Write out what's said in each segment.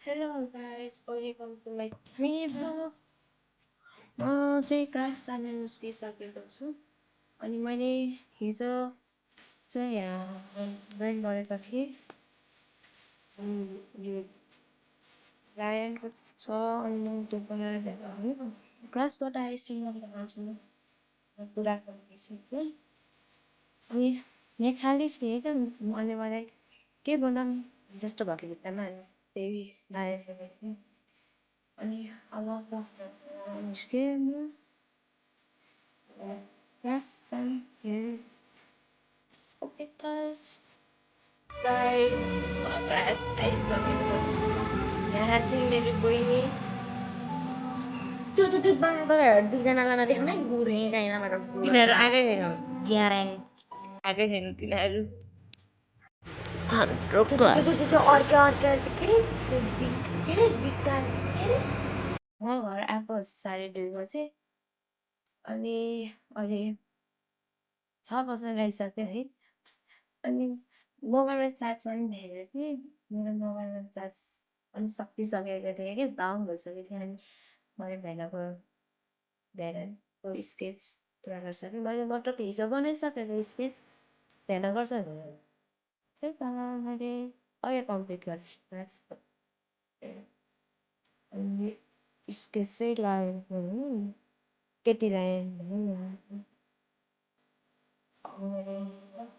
Hello guys, welcome to my mini vlog. म चाहिँ class जान निस्किसकेको छु अनि मैले हिजो चाहिँ यहाँ ड्रइङ गरेको थिएँ। यो राखेको छ अनि म त्यो बनाएर क्लासबाट आइसकेको छु कुरा गरिसकेँ अनि यहाँ खाली थिएँ क्या अनि मलाई के बनाऊँ जस्तो भएको बित्थामा त्यही राखेको थिएँ अनि अब क्लासबाट निस्केँ म क्लास जान्थेँ। ओके गाइस क्लास आइसकेको छु। यहाँ चाहिँ मेरो बहिनी त्यो बाँदरहरू दुईजनालाई नदेख्नु है गुरे गाइना मेरो तिनीहरू आएकै छैन ग्याराङ आएकै छैन तिनीहरू हाम्रो क्लास म घर आएको 2:30 बजे अनि अहिले 6 बज्न लागिसक्यो है अनि मोबाइलमा चार्ज पनि धेरै थिएँ मेरो मोबाइलमा चार्ज पनि सकिसकेको थियो कि डाउन भइसकेको थियो अनि मैले भेनाको स्केच पुरा गरिसकेँ मैले मतलब हिजो बनाइसकेको स्केच भेना गर्छ त्यही त मैले अहिले कम्प्लिट गर्छु अनि स्केच चाहिँ लगाएको केटीलाई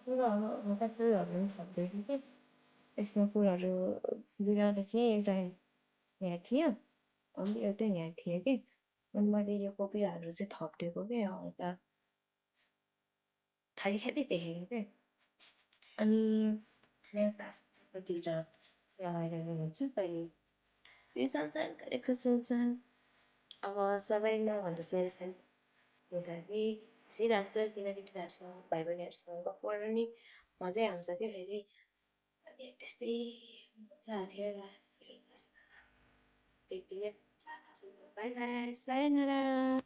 फुलहरू पनि सक्दैन कि यसमा फुलहरू दुईवटा थिएँ एउटा यहाँ थियो अनि एउटा यहाँ थियो कि अनि मैले यो कोपिलाहरू चाहिँ थपिदिएको कि हल्का खाली खाली देखेको क्या अनि मेरो क्लासको टिचर लगाइरहेको हुन्छ कहिले संसार गरेको संसार अब सबैमा भन्दा सेल्सन हुँदा कि खुसी लाग्छ किनकि तिनीहरूसँग भाइ बहिनीहरूसँग गफ गर्नु नि मजै आउँछ क्या फेरि अनि त्यस्तै मजा थियो त्यति बाई बाई सायोनारा